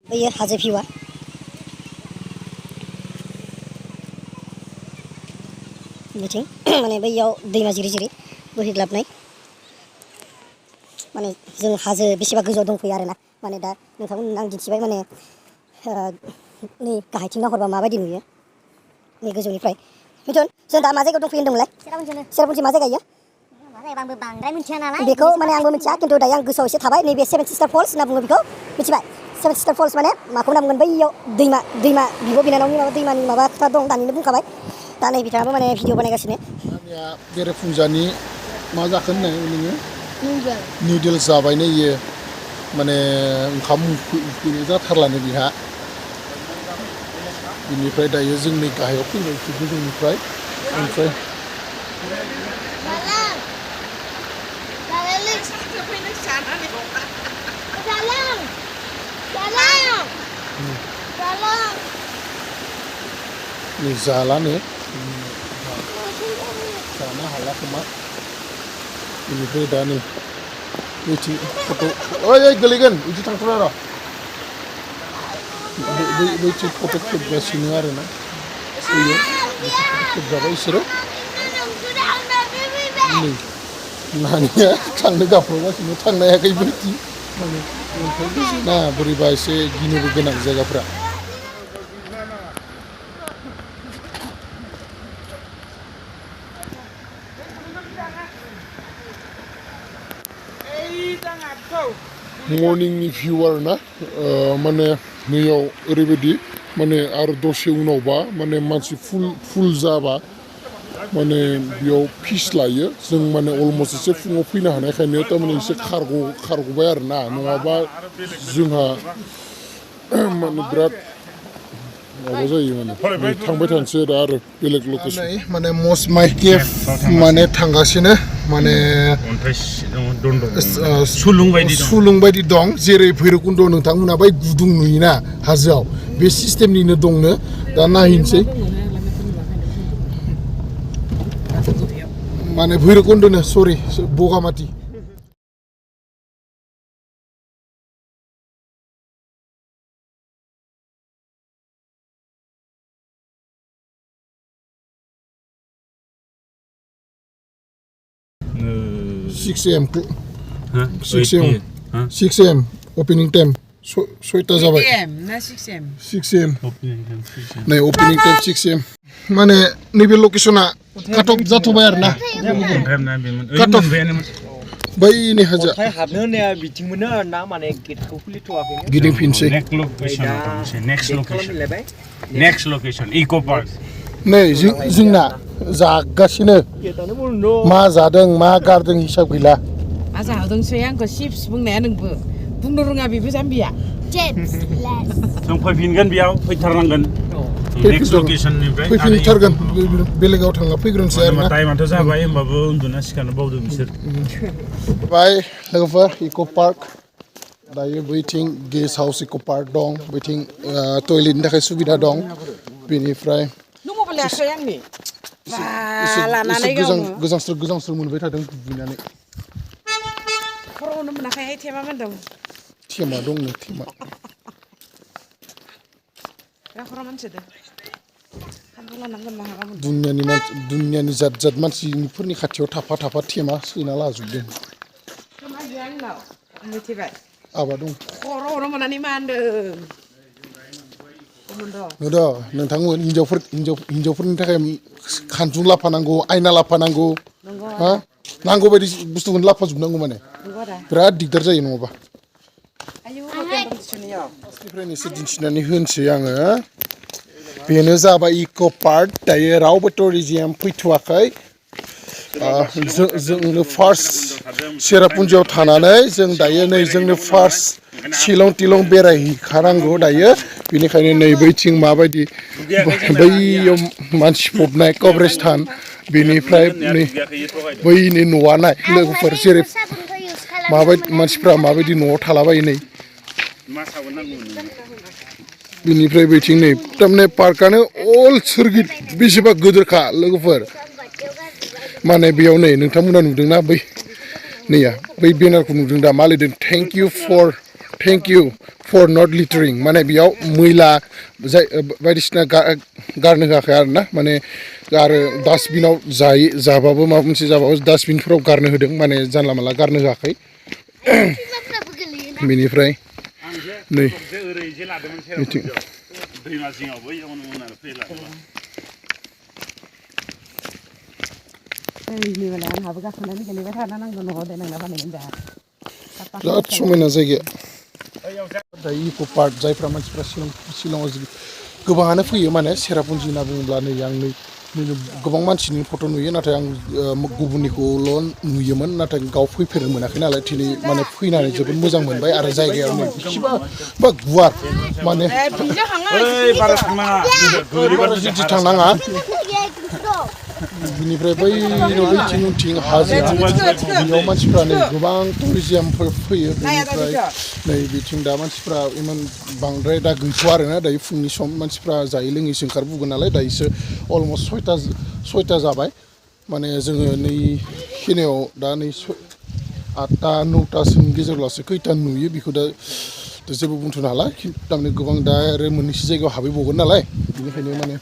बैयो हाजो भिउआ बिथिं माने बैयाव दैमा जिरि जिरि बोहैग्लाबनाय माने जों हाजो बेसेबा गोजौआव दंफैयो आरोना माने दा नोंथांमोननो आं दिन्थिबाय माने नै गाहायथिं नाहरबा माबायदि नुयो नै गोजौनिफ्राय मिथुन जों दा मा जायगायाव दंफैयो होनदोंमोनलाय चेरापुन्जि मा जायगा इयो आंबो बांद्राय मिथिया नालाय बेखौ माने आंबो मिथिया खिन्थु दायो आं गोसोआव एसे थाबाय नैबे सेभेन सिस्टार फल्स होनना बुङो बेखौ मिथिबाय सेभेन सिस्टार फल्स माने माखौ होनना बुंगोन बैयाव दैमा बिब' बिनानावनि माबा दैमानि माबा खोथा दं दानिनो बुंखाबाय दा नै बिथाङाबो माने भिडिअ बानायगासिनो आंनिया बेरेफुंजानि मा जाखो होननाय नोङो नुडल्स जाबायनो इयो माने ओंखाम उखैनाय जाथारलानो बिहा बिनिफ्राय दायो जोंनि गाहायाव फैबाय गोजौनिफ्राय ओमफ्राय जालानो जानो हाला खोमा बेनिफ्राय दा नै बैथिं फट' ओइ गोलैगोन बिदि थांथ'ला र' बैथिं फट' खेबगासिनो आरोना बैयो खेबजाबाय बिसोरो नै नानिया थांनो गाबख्रावगासिनो थांनो हायाखै बैथिं माने ना बोरैबा एसे गिनोबो गोनां जायगाफ्रा मर्निंनि भिउ आरोना माने नैयाव ओरैबायदि माने आरो दसे उनावबा माने मानसि फुल जाबा माने बेयाव फिस लायो जों माने अलमस्ट एसे फुङाव फैनो हानायखायनो थारमाने एसे खारग'बाय आरोना नङाबा जोंहा माने बिराद माबा जायो माने थांबाय थानोसै दा आरो बेलेग लकेसन माने मस्ट माइ केफ माने थांगासिनो माने सुलुं बायदि दं जेरै भैरबकुन्द नोंथांमोना बै गुदुं नुयोना हाजोआव बे सिस्टेमनिनो दंनो दा नायहैनोसै माने भैरबकुन्दनो सरि बगामाथि Six AM opening time सयता जाबाय 6 AM नै opening time 6 AM माने नैबे लकेसना काटअफ जाथ'बाय आरोना काटअफ बैनि हाजो हाबनो होननाया बिथिंमोननो आरोना माने गेटखौ खुलिथ'वाखैनो गिदिंफिनसै नेक्स्ट लकेसन इक' पार्क नै जोंना जागासिनो मा जादों मा गारदों हिसाब गैला मा जादोंसै आंखौ चिप्स बुंनाया नोंबो बुंनो रोङा बेबो जाम्बिया जों फैफिनगोन बेयाव फैथारनांगोन नेक्स्ट लकेसननिफ्राय फैफिनथारगोन बेलेगाव थांना फैग्रोनोसै आरोना टाइमाथ' जाबाय होमबाबो उन्दुना सिखारनो बावदों बिसोर बाय लोगोफोर इक' पार्क दायो बैथिं गेस्ट हाउस इक' पार्क दं बैथिं टयलेटनि थाखाय सुबिदा दं बेनिफ्राय गोजांस्रो मोनबाय थादों दुगैनानै खर'आवनो मोनाखैहाय थेमा मोनदों थेमा दंनो थेमा दुनियानि जात मानसिफोरनि खाथियाव थाफा थेमा सोना लाजोबदों आबा दं खर'आवनो मोननानै मा होनदों नोंथांमोन हिनजावफोरनि थाखाय खानजुं लाफानांगौ आयना लाफानांगौ हा नांगौ बायदि बुस्थुखौनो लाफाजोबनांगौ माने बिराद दिगदार जायो नङाबा फार्स्टनिफ्रायनो एसे दिन्थिनानै होनोसै आङो बेनो जाबाय इक' पार्क दायो रावबो टुरिजिम फैथ'वाखै जोंनो फार्स्ट चेरापुन्जियाव थानानै जों दायो नै जोंनो फार्स्ट शिलं टिलं बेरायहैखानांगौ दायो बेनिखायनो नै बैथिं माबायदि बैयाव मानसि फबनाय कब्रिस्तान बेनिफ्राय नै बैनि न'आ नाय लोगोफोर जेरै माबायदि मानसिफ्रा माबायदि न'आव थालाबायो नै बेनिफ्राय बैथिं नै थारमाने पार्कआनो अल सोरगिदिं बेसेबा गिदिरखा लोगोफोर माने बेयाव नै नोंथांमोना नुदोंना बै नैया बै बेनारखौ नुदों दा मा लिरदों thank you for thank you for not littering माने बेयाव मैला जाय बायदिसिना गारनो होआखै आरो ना माने आरो डास्टबिनाव जाबाबो माबा मोनसे जाबाबो डास्टबिनफोराव गारनो होदों माने जानला मानला गारनो होआखै बेनिफ्राय नै बिथिं दैमा जिङावबो इयावनो उनाव फैला दैनि बेलायाव आंहाबो गाखोनानै गेलेबाय थानो नांगौ न'आव देनांना बानायगोन जोंहा बिराद समायना जायगाया दा इक' पार्क जायफ्रा मानसिफ्रा शिलंआव गोबाङानो फैयो माने सेरापुन्जि होनना बुङोब्ला नै आं नै गोबां मानसिनि फट' नुयो नाथाय आं गुबुननिखौल' नुयोमोन नाथाय गाव फैफेरनो मोनाखै नालाय दिनै माने फैनानै जोबोद मोजां मोनबाय आरो जायगायाव नै बेसेबा गुवार माने जुदि थांनाङा बिनिफ्राय बैथिं उनथिं हाजो बेयाव मानसिफ्रा नै गोबां टुरिजियामफोर फैयो बेनिफ्राय नै बिथिं दा मानसिफ्रा इमान बांद्राय दा गैथ'आ आरोना दायो फुंनि सम मानसिफ्रा जायै लोङैसो ओंखारबोगोन नालाय दायोसो अलमस्ट सयता जाबाय माने जोङो नै खिनियाव दा नै 8टा 9टासोनि गेजेरावसो खैथा नुयो बेखौ दा जेबो बुंथ'नो हाला थारमाने गोबां दा आरो मोननैसो जायगायाव हाबहैबावगोन नालाय बेनिखायनो माने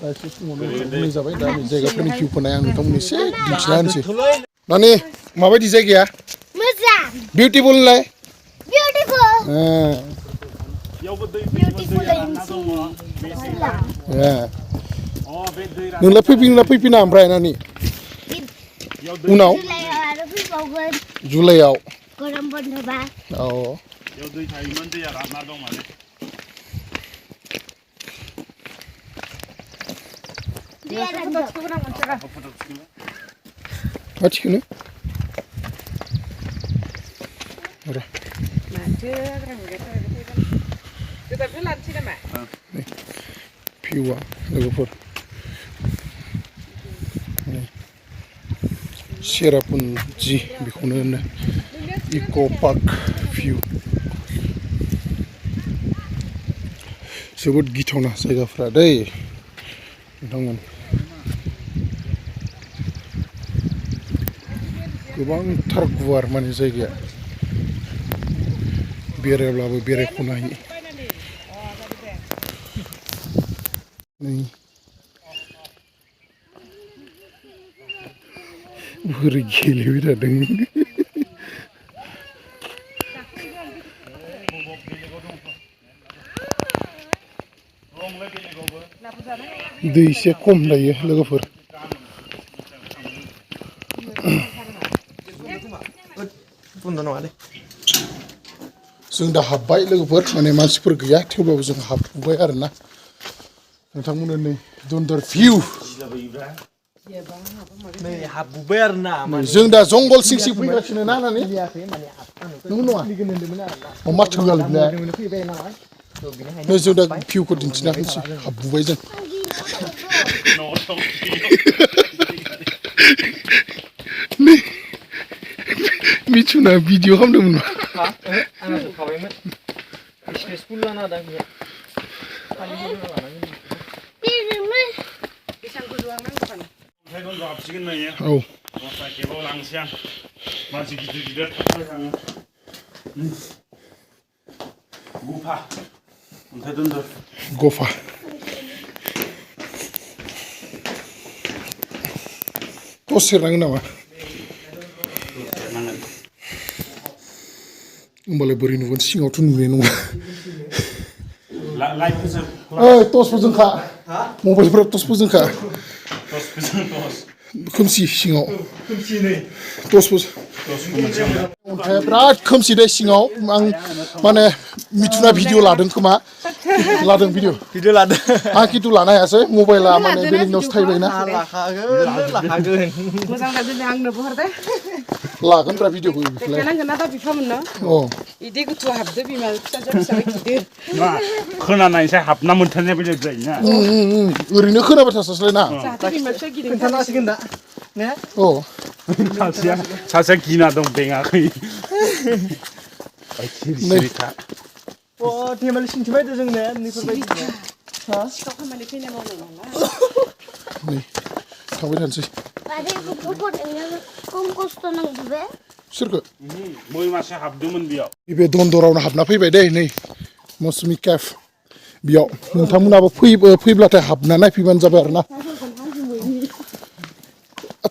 दा एसे फुङावनो बुंनाय जाबाय दा जायगाफोरनि भिउखौ नाय आं नोंथांमोननो एसे दिन्थिना होनोसै नानि माबायदि जायगाया मोजां बिउटिफुल होनलाय नोंलाय फैफिनना फैफिना ओमफ्राय नानि उनाव जुलाइआव गरम बन्दबा औ बेयाव दै थायोमोन दैया रानना दं माने मा थिखोनो भिउआ लोगोफोर चेरापुन्जी बेखौनो होनो इक' पार्क भिउ जोबोद गिथावना जायगाफ्रा दै नोंथांमोन गोबांथार गुवार माने जायगाया बेरायब्लाबो बेरायख'नो हायो नै बोरै गेलेबाय थादों दै एसे खम दायो लोगोफोर जों दा हाबबाय लोगोफोर माने मानसिफोर गैया थेवब्लाबो जों हाबबाय आरोना नोंथांमोननो नै दुन्दर भिउ हाबबोबाय आरोना जों दा जंगल सिं सिं फैगासिनो ना नानि नंगौ नङा माथो गालिबलाय जों दा भिउखौ दिन्थिना होनोसै हाबबोबाय जों मिथुना भिडिअ खालामदोंमोन आंना जोबखाबायमोन स्पेसफुल लाना होदों हाबसिगोन नुयो औ केबाव लांसै आं मानसि गिदिर गिदिर थांबाय थाङो गुफा अन्थाइ दन्दर गफा टस सेरनांगोन नामा होमबालाय बोरै नुगोन सिङावथ' नुनाय नङा ओइ टसबो जोंखा मबाइलफोराव टसबो जोंखा खोमसि सिङाव टसबो अन्थाइया बिराद खोमसि दै सिङाव आं माने मिथुना भिडिअ लादों खोमा लादों भिडिअ लादों आं खिन्थु लानो हायासै मबाइला माने बेलेगनावसो थाहैबायना मोजां जादों आंनोबो हरदे लागोनब्रा भिडिअखौ देखायनांगोन ना दा बिफामोननो अ इदि गुथु हाबदो बिमा फिसा गिदिर खोनानायसै हाबना मोनथारनाय बायदि जायोना ओरैनो खोनाबाय थास्लाय ना जाहाथे बिमा फिसा गिदिर खोन्थानांसिगोन दा ने अ सासेया गिना दं बेङाखै सिरिखा अ धेमालि सिन्थिबायदो जोंने नैफोरबायदि सिखाव खामानि फैनाय मावनाय नालाय नै थांबाय थानोसै खम खस्थ' नांगौ बे सोरखो मै मासे हाबदोंमोन बेयाव बे दन्दरावनो हाबना फैबाय दै नै मौसुमि केफ बेयाव नोंथांमोनाबो फैब्लाथाय हाबना नायफैबानो जाबाय आरो ना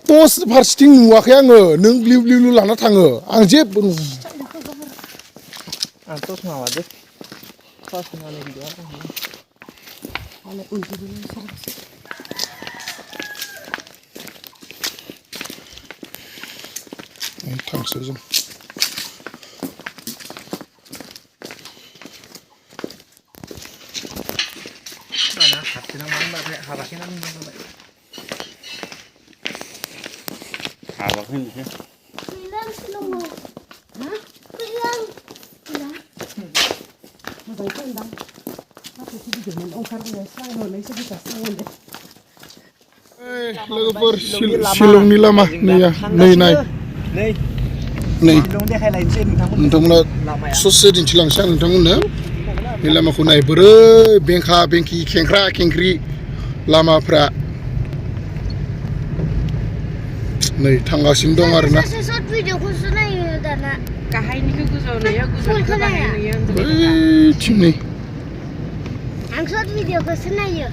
टस फारसेथिं नुवाखै आङो नों ब्लिउ ब्लिउ लाना थाङो आं जेबो आं टस माबादो टस माने भिडिअ थांसै जों mana hatina mana habakin ani हाबाखै नोंसोर Bilang selama. Hah? Bilang. Bilang. लोगोफोर शिलंनि लामा नैया नै नाय नै नै शिलं देखायलायनोसै नोंथांमोना लामाया ससे दिन्थिलांसै आं नोंथांमोननो बे लामाखौ नाय बोरै बेंखा बेंखि खेंख्रा खेंख्रि लामाफ्रा नै थांगासिनो दं आरो ना Short video ko sana yun dana. गाहायनिखौ गोजौ नुयो Full गोजौनिखौ खोनाया। गाहाय नुयो बैथिं नै Ang short video ko sana yun.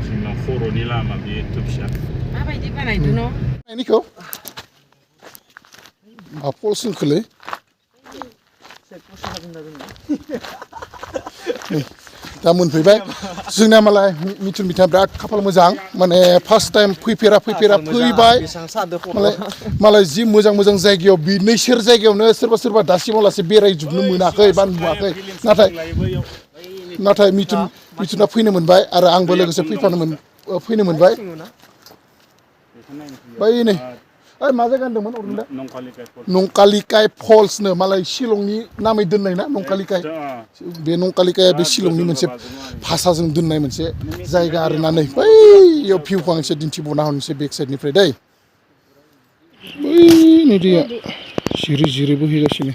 जोंनाव खर'नि लामा बे थुबसा माबायदि बानायदों न' नायनिखौ मा पलसों खोलै दा मोनफैबाय जोंना मालाय मिथुन बिथाङा बिराद खाफाल मोजां माने फार्स्ट टाइम फैफेरा फैबाय मालाय जि मोजां मोजां जायगायाव बि नैसोर जायगायावनो सोरबा दासिमाव लासे बेरायजोबनो मोनाखै बा नुवाखै नाथाय मिथुना फैनो मोनबाय आरो आंबो लोगोसे फैनो मोनबाय बै नै ओइ मा जायगा होनदोंमोन अरविन्दा नंकालिकाय फल्सनो मालाय शिलंनि नामै दोननाय ना नंकालिकाय बे नंकालिकाया बे शिलंनि मोनसे भाषाजों दोननाय मोनसे जायगा आरोना नै बैयाव भिउखौ आं एसे दिन्थिबावना होनोसै बेक साइडनिफ्राय दै बै नै दैया जिरि बोहैगासिनो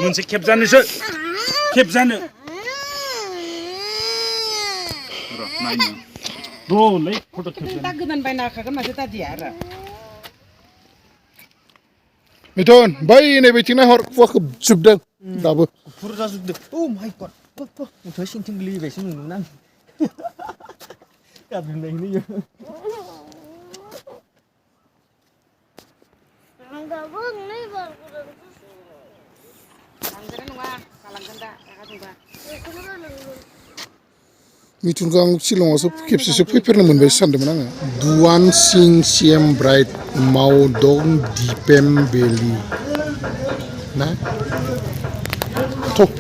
मोनसे खेबजानोसो खेबजानो र' नायनो दलै फट' खेबजानो दा गोदान बायना होखागोन माथो दादिया आरो मिथुन बै नै बैथिं नायहर कुवा खोबजोबदों दाबो गुफुर जाजोबदों औ माय गड मुथुआ सिंथिं गोलैबायसो नुदों आं गाबज्रिनायखौनो इयो Ang gabang na iba. लांगोन नङा गालांगोन दा रागा जोंबा मिथुनखौ आं शिलंआवसो खेबसेसो फैफेरनो मोनबाय सानदोंमोन आङो दुवान सिं सिएम ब्राइट माउदं दिपेम बेलि ना थ'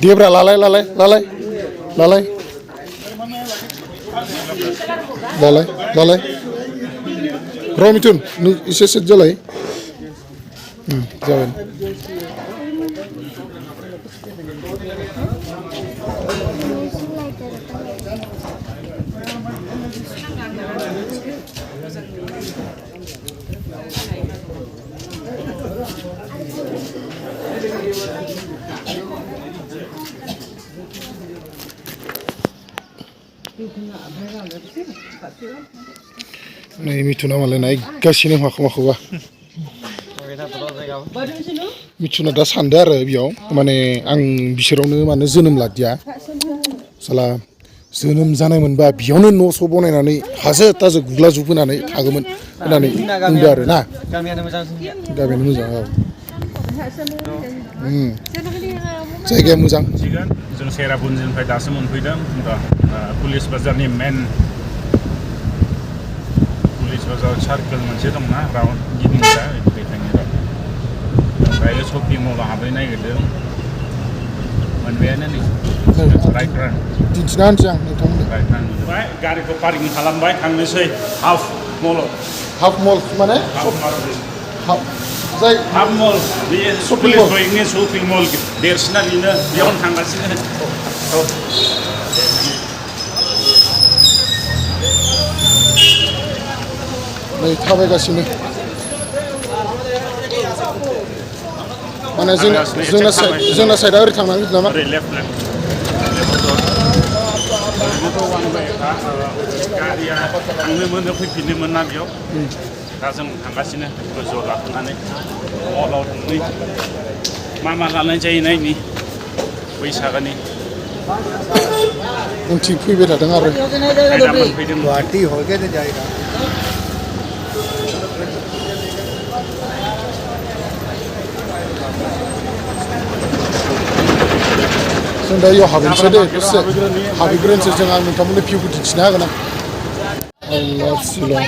देब्रा लालाय र' मिथुन नों एसे सेट जालाय जाबाय नै मिथुना मालाय नायगासिनो माखौबा मिथुना दा सानदों आरो बेयाव माने आं बिसोरावनो माने जोनोम लादिया साला जोनोम जानाय मोनबा बेयावनो न' स' बनायनानै हाजो ताजो गुग्लाजुबहोनानै थागौमोन होननानै बुंदों आरो ना गामियानो मोजां औ जायगाया मोजां जों सेरापुन्जिनिफ्राय दासो मोनफैदों पुलिस बाजारनि मेन पुलिस बाजार सार्केल मोनसे दंना राउन्ड गिदिंग्रा बेखायनो ओमफ्राय शपिं मलाव हाबहैनो नागिरदों मोनबायानो नै राइट रान दिन्थिना होनसै आं नोंथांमोननो राइट रान मोनबाय गारिखौ पार्किं खालामबाय थांनोसै हाफ मलाव हाफ मल माने हाफ मल बे पुलिस बाइकनि शपिं मल देरसिना बेनो बेयावनो थांगासिनो नै थाबायगासिनो माने जोंना साइडआ ओरै थांनांगौ नामा ओरै लेफ्ट ओरैनोथ' वान वेखा गारिया थांनो मोनो फैफिननो मोना बेयाव दा जों थांगासिनो गोजौआव गाखोनानै मलाव थांनि मा लानाय जायो नायनि बैसागोनि उनथिं फैबाय थादों आरो दा मोनफैदों गुवाहाटी होके तो जाएगा जों दा इयाव हाबहैनोसै दे दसे हाबहैग्रोनोसै जों आं नोंथांमोननो भिउखौ दिन्थिनो हागोन आं शिलं